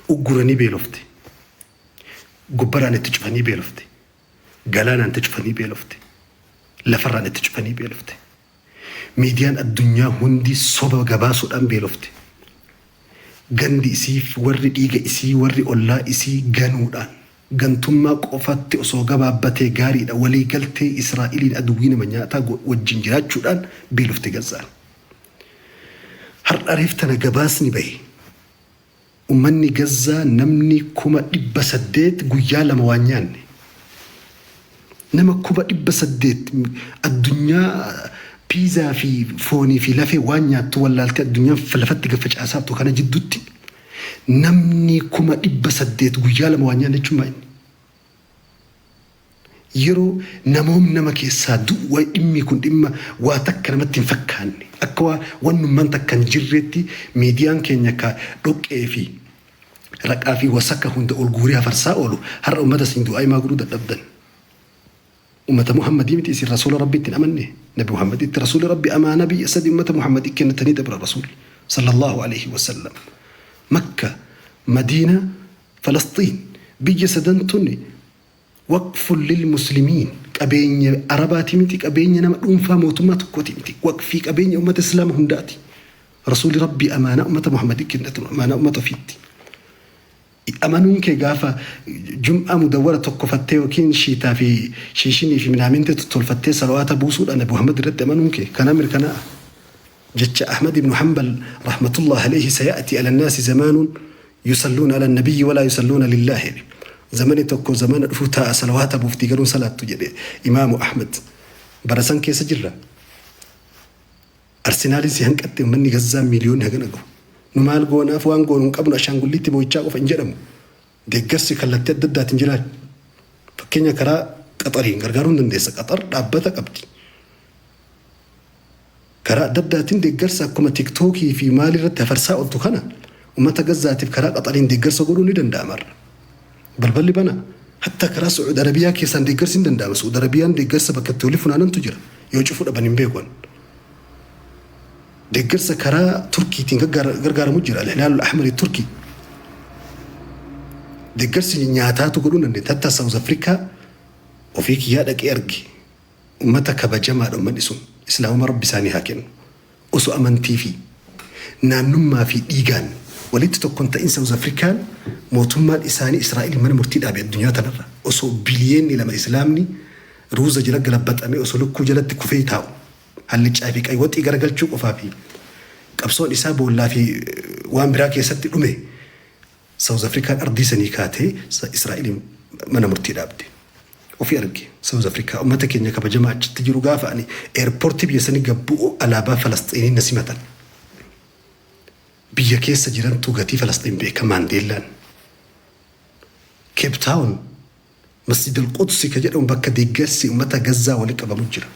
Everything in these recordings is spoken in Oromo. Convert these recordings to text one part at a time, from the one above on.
Ugguranii beelofte. Gubbaraan itti cufanii beelofte. Galaanaan itti cufanii beelofte. Lafarraan itti cufanii beelofte. Miidiyaan addunyaa hundi soba gabaasuudhaan beelofte. Gandi isii warri dhiiga isii warri ollaa isii ganuudhaan gantummaa qofatti osoo gabaabbatee gaariidha walii galtee Israa'eliin aduwwii nama nyaataa wajjin jiraachuudhaan beelofte Gazzaan. Har'a reef tana gabaasni bahe. Ummanni Gazzaa namni 800,000 guyyaa 2 waan nyaanne. Nama 800,000 addunyaa piizaa fi foonii fi lafee waan nyaattu wallaaltee addunyaan lafatti gad facaasaattu kana jidduutti namni 800,000 guyyaa 2 waan nyaanne jechuun maa inni? Yeroo namoom nama keessaa du'u wayi dhimmi kun dhimma waa takka namatti hin fakkaanne akka waa wannummaan takka hin jirreetti miidiyaan keenya ka dhoqqee fi raqaa fi wasaka hunda ol guuree hafarsaa oolu har'a ummata isin du'aayi maa godhuu dadhabdan? Ummata Muhammadii miti isin rasuula Rabbiitti hin amanne? Nabi Muhammaditti rasuuli Rabbi amaanaa biyya sadi ummata Muhammadii kennatanii dabra rasuulli sallallahu alaihi wasallam. Makka, Madiina, Falasxiin biyya sadan tuni waqfun lil muslimiin qabeenya Arabaati miti qabeenya nama dhuunfaa mootummaa tokkooti miti waqfii qabeenya ummata Islaama hundaati. Rasuuli Rabbii amaanaa ummata Muhammadii kennatan amaanaa ummata ofiitti. Amanuun kee gaafa jum'aa mudawwara tokkofattee yookiin shiitaa fi shiishinii fi minaamintee tottolfattee salawaata buusuudha Nabi Muhammad irratti amanuun kee kanaa mirkanaa'a. Jecha Ahmad ibnu Hanbal rahmatullah alayhi saya'ti ala nnaasi zamaanun yusalluuna ala nabiyyi walaa yusalluuna lillaahi jedhe. Zamani tokko zamana dhufu taa'a salawaata buuftii garuu hin salaattu jedhe Imaamu Ahmad. Bara san keessa jirra. Arsenaaliin si hanqatte ummanni Gazzaa miiliyoonni hagana gahu. Nu maal goonaaf waan goonu hin qabnu ashaangulliitti boo'ichaa qofa hin jedhamu. Deeggarsi kallattii adda addaatiin jira. Fakkeenya karaa Qaxariin gargaaruu hin dandeessa. Qaxar dhaabbata qabdi. Karaa adda addaatiin deeggarsa akkuma tiktookii fi maalii irratti hafarsaa ooltu kana ummata Gazzaatiif karaa Qaxariin deeggarsa godhuun ni danda'ama har'a. Balballi banaa. Hatta karaa Su'uud Arabiyaa keessaan deeggarsi ni danda'ama. Su'uud Arabiyaan deeggarsa bakka itti wali funaanantu jira. Yoo cufuu dhaban hin beeku an. Deeggarsa karaa Turkiitiin gargaaramu jira. Al-Hilaalul Ahmari Turkii. Deeggarsi nyaataatu godhuu dandeenya. Hatta Saawuz Afrikaa ofii kiyyaa dhaqee arge. Ummata kabajamaadha ummanni sun. Islaamummaa Rabbi isaanii haa kennu. Osoo amantii fi naannummaa fi dhiigaan walitti tokko hin ta'in South Afrikaan mootummaan isaanii Israa'eliin mana murtii dhaabe addunyaa tanarra. Osoo biliyeenni 2 Islaamni ruuza jala galabbaxamee osoo lukkuu jalatti kufee taa'u hallicaa fi qaywaxii garagalchuu qofaa fi qabsoon isaa boollaa fi waan biraa keessatti dhume South Afrikaan ardii sanii kaatee Israa'eliin mana murtii dhaabde. Ofii arge South Africa ummata keenya kabajamaa achitti jiru gaafa ani airport biyya sanii gad bu'u alaabaa Falasxiiniin na simatan. Biyya keessa jirantu gatii Falasxiin beeka Maandeellaan. Cape Town Masjid al-Qudsi ka jedhamu bakka deeggarsi ummata Gazzaa wali qabamu jira.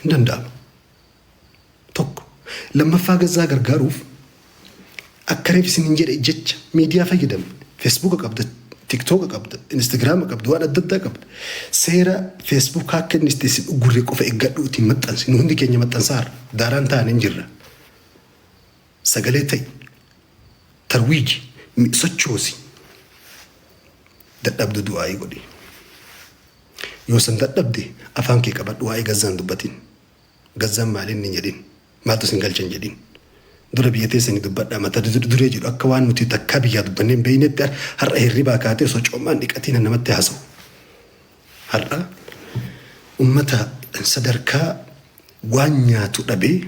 Hin danda'ama. Tokko. Lammaffaa Gazzaa gargaaruuf akka reef isiniin jedhe jecha miidiyaa fayyadami. Feesbuuka qabda, Tiktooka qabda, Instagiraama qabda, waan adda addaa qabda. Seera Feesbuukaa akka inni itti isin uggurre qofa eeggadhu ittiin maxxansi. Nu hundi keenya maxxansaarra. Daaraan taane hin jirra. Sagalee ta'i. Tarwiiji. Sochoosi. Dadhabdu du'aa'ii godhi. Yoo san dadhabde afaan kee qabadhu waa'ee Gazzaan dubbatin. Gazzaan maalinni hin jedhin. Maaltu isin galcha hin jedhin. Dura biyya teessanii dubbadhaa mata duree jedhu akka waan nuti takkaa biyyaa dubbannee hin beeknetti har'a hirribaa kaatee osoo coomaan dhiqatiin namatti haasa'u. Har'a ummata sadarkaa waan nyaatu dhabee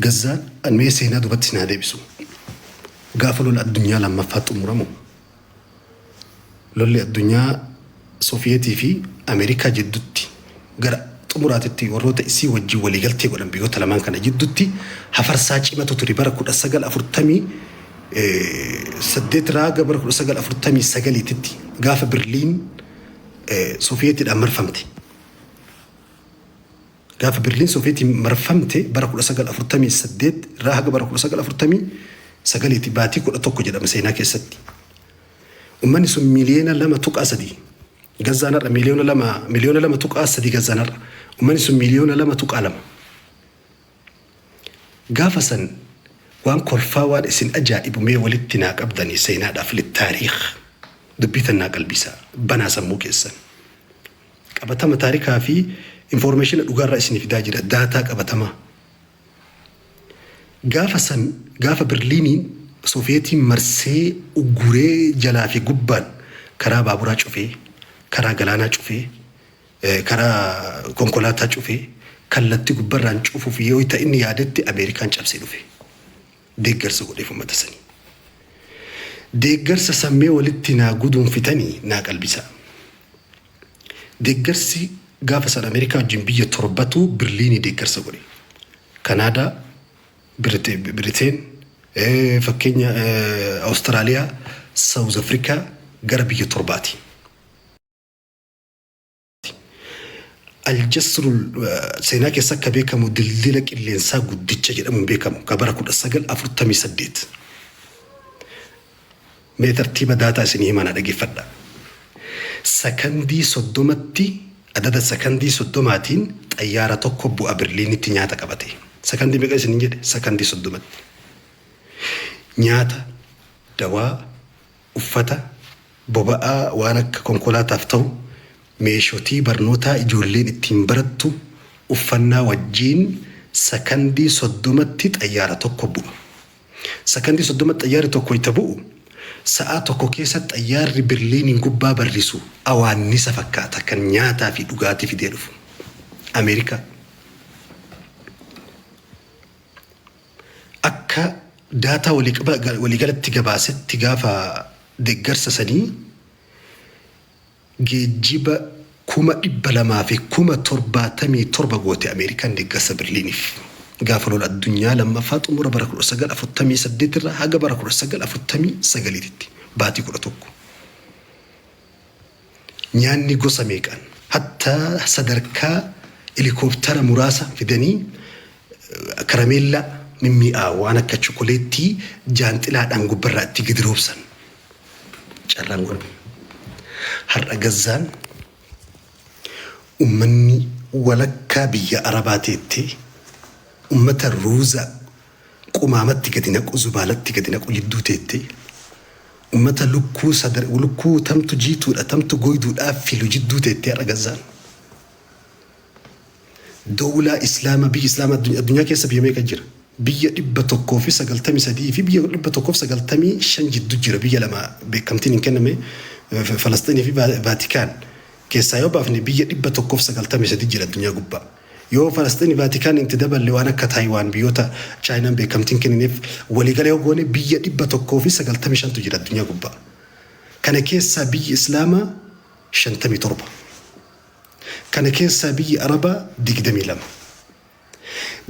Gazzaan mee seenaa dubatti isin haa deebisu. Gaafa lola addunyaa lammaffaa xumuramu lolli addunyaa Sofiyeetii fi Ameerikaa jiddutti gara xumuraatitti warroota isii wajjin waliigaltee godhan biyyoota lamaan kana jiddutti hafarsaa cimatu ture bara 1948 raaga bara 1949titti gaafa Birliin Sofiyeetiidhaan marfamte. Gaafa Berliin Sooviyetiin marfamte bara 1948 irraa haga bara 1949ti baatii 11 jedhama seenaa keessatti. Ummanni sun miiliyoona 2.3 Gazzaan har'a miiliyoona 2 miliyoona 2.3 Gazzaan har'a ummanni sun miiliyoona 2.2. Gaafa san Waan kolfaa waan isin ajaa'ibu mee walitti naa qabdanii seenaadhaaf littaariikh dubbii tan naa qalbisaa banaa sammuu keessan. Qabatama taarikaa fi information dhugaarraa isinii fidaa jira daataa qabatamaa. Gaafa san gaafa Berliiniin Sooviyeetiin marsee ugguree jalaa fi gubbaan karaa baaburaa cufee karaa galaanaa cufee karaa konkolaataa cufee kallattii gubbarraan cufuuf yoo ta inni yaadetti Ameerikaan cabsee dhufe. Deeggarsa godheef uummata sanii. Deeggarsa sammee walitti naa guduunfitanii naa qalbisaa. Deeggarsi gaafa san Ameerikaa wajjin biyya torbatu Berliinii deeggarsa godhe. Kanaadaa, Biriteen, fakkeenya Awustiraaliyaa, Saawuz Afrikaa gara biyya torbaati. Aljasrul seenaa keessa akka beekamu dildila qilleensaa guddicha jedhamuun beekamu ka bara 1948. Mee tartiiba daataa isinii himaa na dhageeffadha. Sakandii 30tti adada sakandii 30tiin xayyaara tokko bu'a Berliinitti nyaata qabate. Sakandii meeqa isiniin jedhe? Sakandii 30tti. Nyaata, dawaa, uffata, boba'aa waan akka konkolaataaf ta'u, meeshotii barnootaa ijoolleen ittiin barattu, uffannaa wajjiin sakandii 30tti xayyaara tokko bu'a. Sakandii 30tti xayyaarri tokko wayita bu'u, sa'aa tokko keessa xayyaarri Berliiniin gubbaa barrisu awaannisa fakkaata kan nyaataa fi dhugaatii fidee dhufu. Ameerikaa. Akka daataa waliigalatti gabaasetti gaafa deeggarsa sanii geejjiba 277,000 goote Ameerikaan deeggarsa Berliiniif. Gaafa lola addunyaa lammaffaa xumura bara 1948 irraa haga bara 1949tti baatii 11. Nyaanni gosa meeqaan hattaa sadarkaa helikooptara muraasa fidanii karameellaa mimmi'aawu waan akka chokoleettii jaanxilaadhaan gubbarraa itti gadi roobsan. Carraan godhame. Har'a Gazzaan ummanni walakkaa biyya Arabaa teettee ummata ruuza qumaamatti gadi naqu zubaalatti gadi naqu jidduu teettee ummata lukkuu sadar lukkuu tamtu jiituudha tamtu goyduudhaa filu jidduu teettee har'a Gazzaan. Dowlaa Islaama biyya Islaama addunyaa keessa biyya meeqa jira? Biyya 193 fi biyya 195 jiddu jira biyya lama beekamtiin hin kenname Falasxiinii fi Vaatikaan keessaa yoo baafne biyya 193 jira addunyaa gubbaa. Yoo Falasxiinii Vaatikaan itti daballe waan akka Taayiwaan biyyoota Chaayinaan beekamtiin kennineef waliigala yoo goone biyya 195tu jira addunyaa gubbaa. Kana keessaa biyyi Islaamaa 57. Kana keessaa biyyi Arabaa 22.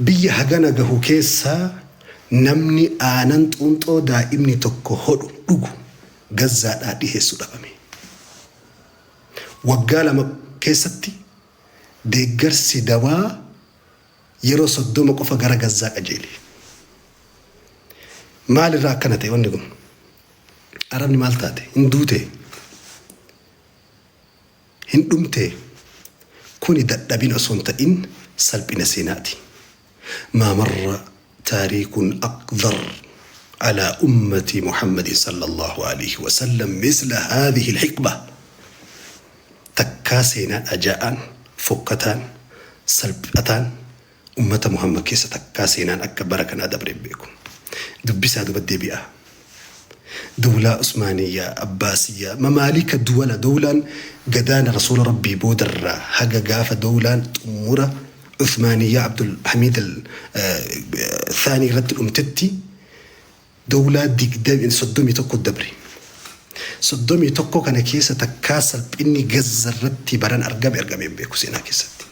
Biyya hagana gahu keessaa namni aanan xuunxoo daa'imni tokko hodhu dhugu Gazzaadhaa dhiheessu dhabame. Waggaa lama keessatti deeggarsi dawaa yeroo 30 qofa gara Gazzaa qajeele. Maalirraa akkana ta'e wanni kun? Arabni maal taate? Hin duutee? Hin dhumtee? Kuni dadhabina osoo hin ta'in salphina seenaati. Maa marra taariikun aqdar alaa ummati Muhammadin sallallahu aleyhi wa sallam misla haadhihi alhiqba. Takkaa seenaan ajaa'aan, fokkataan, salphataan ummata Muhammad keessa takkaa seenaan akka bara kanaa dabre hin beeku. Dubbisaa duba deebi'aa. Dowlaa Usmaaniyyaa, Abbaasiyyaa, mamaalika duwala dowlaan gadaana Rasuula Rabbii boodarraa haga gaafa dowlaan xumura Usmaaniyyaa Abdul Hamiid al Thaanii irratti dhumtetti dowlaa 31 dabre. 31 kana keessa takkaa salphinni Gazza irratti baran argame argame hin beeku seenaa keessatti.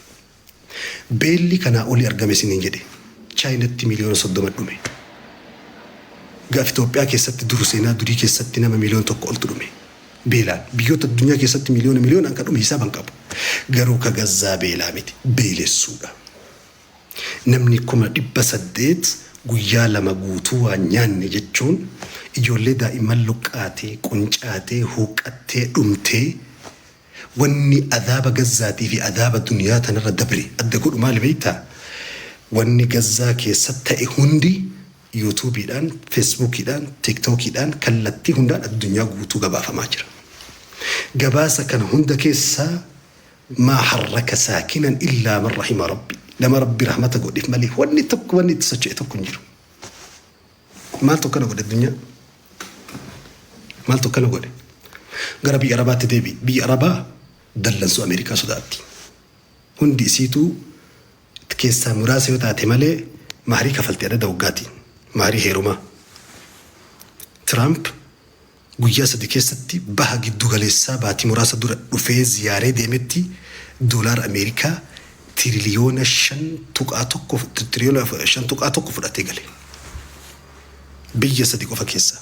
Beelli kanaa oli argame isiniin jedhe. Chaayinatti miliyoona 30 dhume. Gaaf Itoophiyaa keessatti duru seenaa durii keessatti nama miliyoona 1 oltu dhume. Beelaan. Biyyoota addunyaa keessatti miliyoona miliyoonaan ka dhume hisaaba hin qabu. Garuu ka Gazzaa beelaa miti. Beelessuudha. Namni 800,000 guyyaa lama guutuu waan nyaanne jechuun ijoollee daa'imman luqqaatee, quncaatee, huuqqattee, dhumtee Wanni azaaba Gazzaatii fi azaaba duniyaa tanarra dabre adda godhu maali beektaa? Wanni Gazzaa keessa ta'e hundi Yuutuubiidhaan, Feesbuukiidhaan, Tiiktookiidhaan kallattii hundaan addunyaa guutuu gabaafamaa jira. Gabaasa kana hunda keessaa maa harraka saakinan illaa man rahima rabbi. Nama Rabbi rahmata godheef malee wanni tokko wanni itti socho'e tokko hin jiru. Maaltu akkana godhe addunyaa? Maaltu akkana godhe? Gara biyya Arabaatti deebi'i. Biyya Arabaa dallansuu Ameerikaa sodaatti. Hundi isiituu keessaa muraasa yoo taate malee mahrii kafalti adada waggaatiin. Mahrii heerumaa. Tiraamp guyyaa sadi keessatti baha giddu galeessaa baatii muraasa dura dhufee ziyaaree deemetti doolaara Ameerikaa tiriliyoona 5.1 tiriliyoona 5.1 fudhatee gale. Biyya sadi qofa keessaa.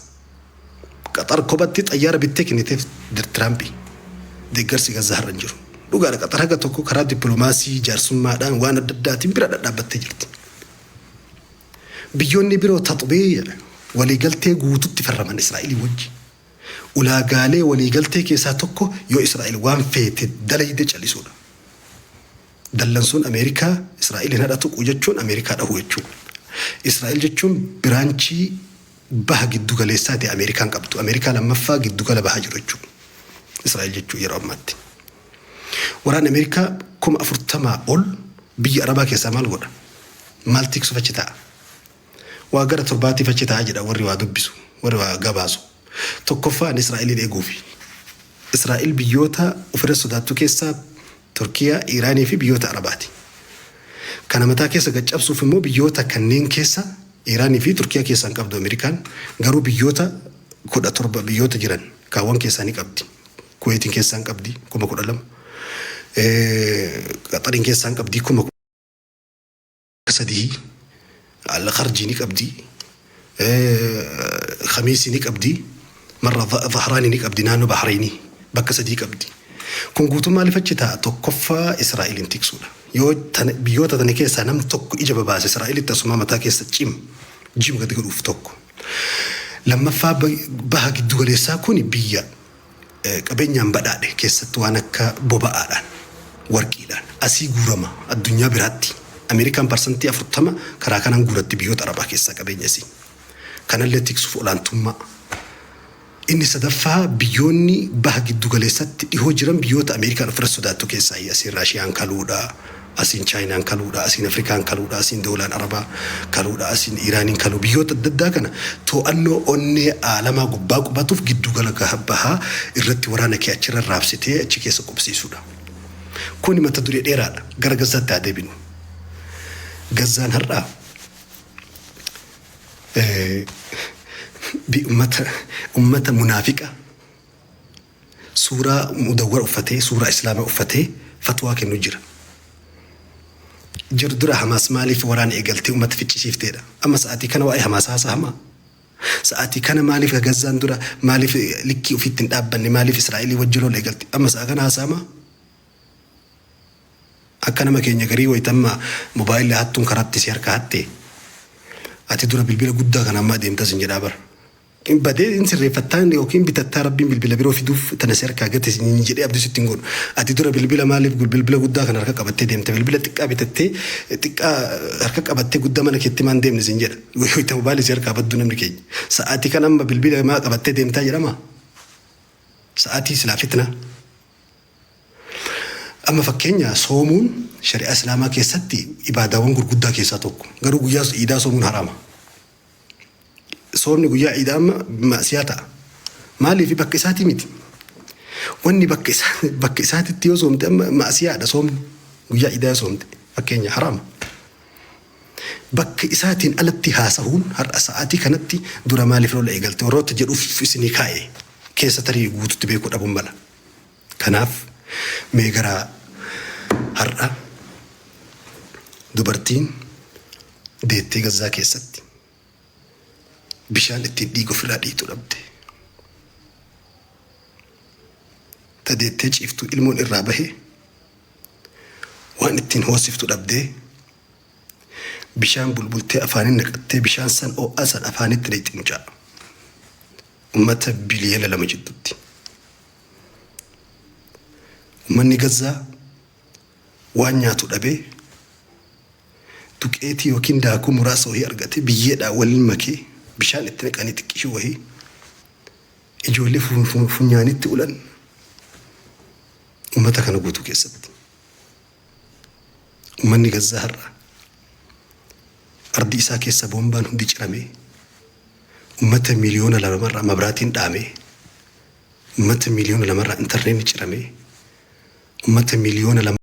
Qaxar kophatti xayyaara bittee kenniteef Tiraampi. Deeggarsi Gazaa har'a hin jiru. Dhugaadha Qaxar haga tokko karaa dippiloomaasii jaarsummaadhaan waan adda addaatiin bira dhadhaabbattee jirti. Biyyoonni biroo taxbee waliigaltee guututti farraman Israa'elii wajji. Ulaagaalee waliigaltee keessaa tokko yoo Israa'el waan feete dalayde callisuudha. Dallansuun Ameerikaa Israa'eliin hadha tuqu jechuun Ameerikaa dhahuu jechuudha. Israa'el jechuun biraanchii baha giddu galeessaati Ameerikaan qabdu. Ameerikaa lammaffaa giddu gala bahaa jiru jechuudha. Israa'el jechuun yeroo ammaatti. Waraanni Ameerikaa 40,000 ol biyya Arabaa keessaa maal godha? Maal tiksuuf achi taa'a? Waa gara torbaatiif achi taa'a jedha warri waa dubbisu, warri waa gabaasu. Tokkoffaan Israa'eliin eeguufi. Israa'el biyyoota ofirra sodaattu keessaa Turkiyaa, Iiraanii fi biyyoota Arabaati. Kana mataa keessa gad cabsuuf immoo biyyoota kanneen keessa Iiraanii fi Turkiyaa keessaa hin qabdu Ameerikaan garuu biyyoota 17 biyyoota jiran kaawwan keessaa ni qabdi. Kuweetiin keessaa hin qabdi 12,000. Qaxariin keessaa hin qabdi 3,000. Al-Kharjii ni qabdi. Khamiisii ni qabdi. Marra Zahraanii ni qabdi naannoo Bahreenii bakka sadii qabdi. Kun guutuu maaliif achi taa'a? Tokkoffaa Israa'eliin tiksuudha. Yoo biyyoota tana keessaa nam tokko ija babaase Israa'elitti asumaa mataa keessa cim jim gadi godhuuf tokko. Lammaffaa baha giddu galeessaa kun biyya qabeenyaan badhaadhe keessattuu waan akka boba'aadhaan, warqiidhaan asii guurama addunyaa biraatti. Ameerikaan parsantii 40 karaa kanaan guuratti biyyoota Arabaa keessaa qabeenya isii. Kanallee tiksuuf olaantummaa. Inni sadaffaa biyyoonni baha giddu galeessatti dhihoo jiran biyyoota Ameerikaan ofirra sodaattu keessaa asiin Raashiyaan kaluudha, asiin Chaayinaan kaluudha, asiin Afrikaan kaluudha, asiin Doolaan Arabaa kaluudha, asiin Iiraaniin kaluu biyyoota adda addaa kana to'annoo onnee aalamaa gubbaa qubatuuf giddu gala bahaa irratti waraana kee achirra raabsitee achi keessa qubsiisuudha. Kuni mata duree dheeraadha. Gara Gazzaatti haa deebinu. Gazzaan har'aa ummata munaafiqa suuraa mudawwara uffatee suuraa islaamaa uffatee fatwaa kennu jira. Jiru dura Hamaas maaliif waraana eegaltee ummata ficcisiifteedha. Amma sa'aatii kana waa'ee Hamaas haasa'amaa. Sa'aatii kana maaliif Gazzaan dura maaliif likkii ofiitti hin dhaabbanne maaliif Israa'elii wajji lola eegalte amma sa'a kana haasa'amaa. Akka nama keenya garii wayita amma mobaayilli hattuun karaatti si harka hatte ati dura bilbila guddaa kana ammaa deemtas hin jedhaa bara. Badee hin sirreeffattaa yookiin bitattaa rabbiin bilbila biroo fiduuf tana si harkaa gate hin jedhee abdii sitti hin godhu. Ati dura bilbila maaliif bilbila guddaa kana harka qabattee deemte bilbila xiqqaa bitattee xiqqaa harka qabattee guddaa mana keetti maan deemne sin jedha. Wayita mobaayilli si harkaa baddu namni keenya. Sa'aatii kana amma bilbila maa qabattee deemtaa jedhama. Sa'aatii silaa fitnaa. Amma fakkeenya soomuun shari'aa islaamaa keessatti ibaadaawwan gurguddaa keessaa tokko. Garuu guyyaa iidaa soomuun haraama. Soomni guyyaa iidaa amma ma'siyaa ta'a. Maaliif bakka isaatii miti. Wanni bakka isaa bakka isaatitti yoo soomte amma ma'siyaadha soomni guyyaa iidaa yoo soomte fakkeenya haraama. Bakka isaatiin alatti haasahuun har'a sa'aatii kanatti dura maaliif lola eegalte warroota jedhuuf isinii kaa'e keessa tarii guututti beekuu dhabuun mala. Kanaaf mee gara har'a dubartiin deettee Gazzaa keessatti bishaan ittiin dhiiga ofirraa dhiitu dhabde. Ta deettee ciiftu ilmoon irraa bahe waan ittiin hoosiftu dhabdee bishaan bulbultee afaaniin naqattee bishaan san ho'aa san afaanitti naqxi mucaa. Ummata biliyoona 2 jidduutti. Ummanni Gazzaa waan nyaatu dhabee Duqeetii yookiin daakuu muraasa wahii argate, biyyeedhaan waliin makee, bishaan itti naqanii xiqqishuu wahii ijoollee funyaanitti ulan ummata kana guutuu keessatti. Ummanni Gazzaa har'a ardi isaa keessa boombaan hundi ciramee, ummata 2 miiliyoona mabraatiin dhaamee, ummata 2 miiliyoona intarneetni ciramee, ummata miiliyoona 2